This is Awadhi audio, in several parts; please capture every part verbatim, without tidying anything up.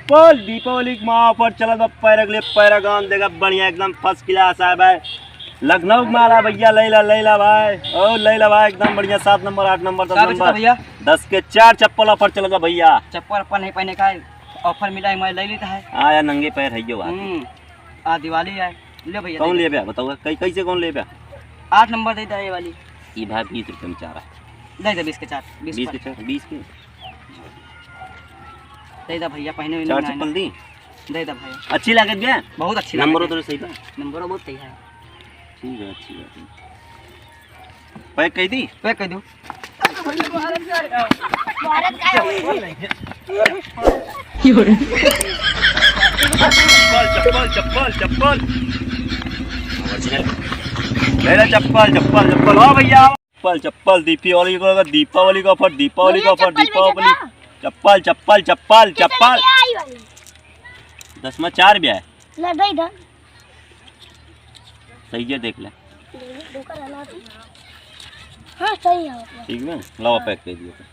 चप्पल दीपावली के मौका पर चलत बा, पैरागन, पैरागन देखा, बढ़िया एकदम first class है भाई। लखनऊ के माल है भैया, लैला, लैला भाई, ओ लैला भाई, एकदम बढ़िया, सात नंबर, आठ नंबर, दस नंबर। भैया? दस के चार चप्पल offer चलत बा भैया। चप्पल अपन नहीं पहने का है, offer मिला है, मैं ले लेता है। हाँ यार, नंगे पैर है यो बात। हम्म, आज दिवाली है, ले भैया, कौन ले बे? बताओ, कै-, कैसे कौन ले बे? आठ नंबर दे दे ये वाली। ई भाई बीस रुपये में चार है। दे दे बीस के चार, बीस बीस के चार, बीस के। दे दे भैया, पहने हुए चार नहीं चप्पल दी। दे दे भैया। अच्छी लागत बे? बहुत अच्छी नंबर लागत है। तो सही बा। नंबर बहुत सही है। ठीक है, अच्छी बात है। पैक कह दी? पैक कह दो। चप्पल, चप्पल, चप्पल, चप्पल। ले ले चप्पल, चप्पल, चप्पल। हाँ भैया। चप्पल, चप्पल, दीपावली को, दीपावली का offer, दीपावली का भैया, offer, चप्पल दीपावली। बेचता? चप्पल, चप्पल, चप्पल, ये चप्पल। चलिए आई वाली। दस में चार भी है। ना, दे दे। सही है, देख ले। धोखा डाला तू। हाँ, सही है मतलब। ठीक ना? लावा, पैक कर दिया।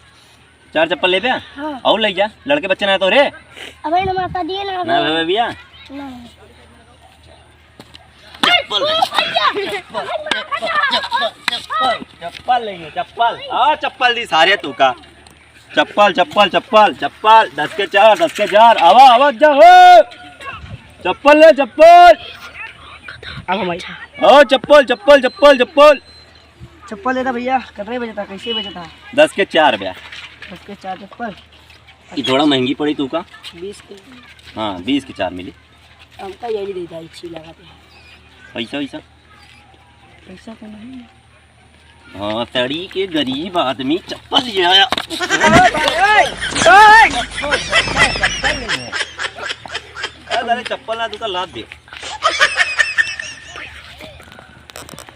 चार चप्पल ले बे? हाँ। और ले जा, लड़के बच्चे ना तो रे। अबे ना माता दिए ना ना अबे। भैया। ना। चप्पल, चप्पल, चप्पल, चप्पल, चप्पल, चप्पल लेंगे, चप्पल। हाँ, चप्पल दी सारे तू का। चप्पल, चप्पल, चप्पल, चप्पल, दस के चार, दस के चार, आवा, आवा, जा हो। चप्पल ले, चप्पल। अब हम आई। ओ, चप्पल, चप्पल, चप्पल, चप्पल। चप्पल लेता भैया, कतने बजे था, कैसे बजे था? दस के चार भैया। दस के चार चप्पल। ये थोड़ा महंगी पड़ी तू का? बीस के। हाँ, बीस के चार मिली। हमका यही देता, अच्छी लगाते हैं। पैसा वैसा? पैसा तो नहीं। हाँ, तड़ी के गरीब आदमी चप्पल ले आया। अरे, चप्पल ना, तू का लात दे।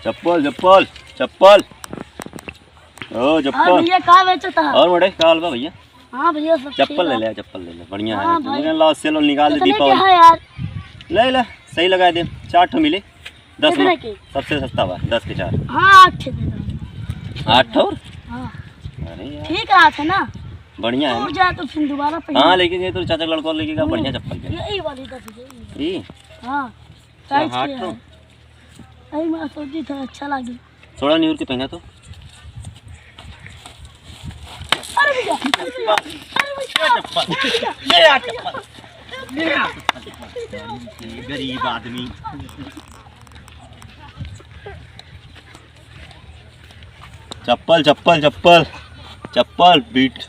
चप्पल, चप्पल, चप्पल। ओ, और चप्पल। भैया, का बेचता है? और बड़े, का हाल बा भैया? हाँ भैया, सब चप्पल ठीक ले है। ले, चप्पल ले ले, बढ़िया हाँ है। भाई। मुझे ला, सेल निकाल दे, कितने के दीपावली। है यार? ले ले, सही लगा दे, चार ठो मिले। दस कितने में के? सबसे सस्ता बा, दस के चार। हाँ, आठ ठे दे दो। आठ ठो? हाँ। अरे यार। ठीक रहा था ना? बढ़िया है तू ना? जा तो फिर दोबारा पहन। हाँ, लेके गए तो चाचा लड़का लेके गया, हम्म। बढ़िया चप्पल के। यही वाली दस, यही। ई? हाँ, अच्छा, साइज हाँ, के तो। है। अरे, मैं सोची था, अच्छा लगे। थोड़ा निहुर के पहना तो। अरे भैया, अरे भैया, अरे भैया। ले आ चप्पल, ले आ चप्पल, ले आ चप्पल। गरीब आदमी। चप्पल, चप्पल, चप्पल, चप्पल, बीट।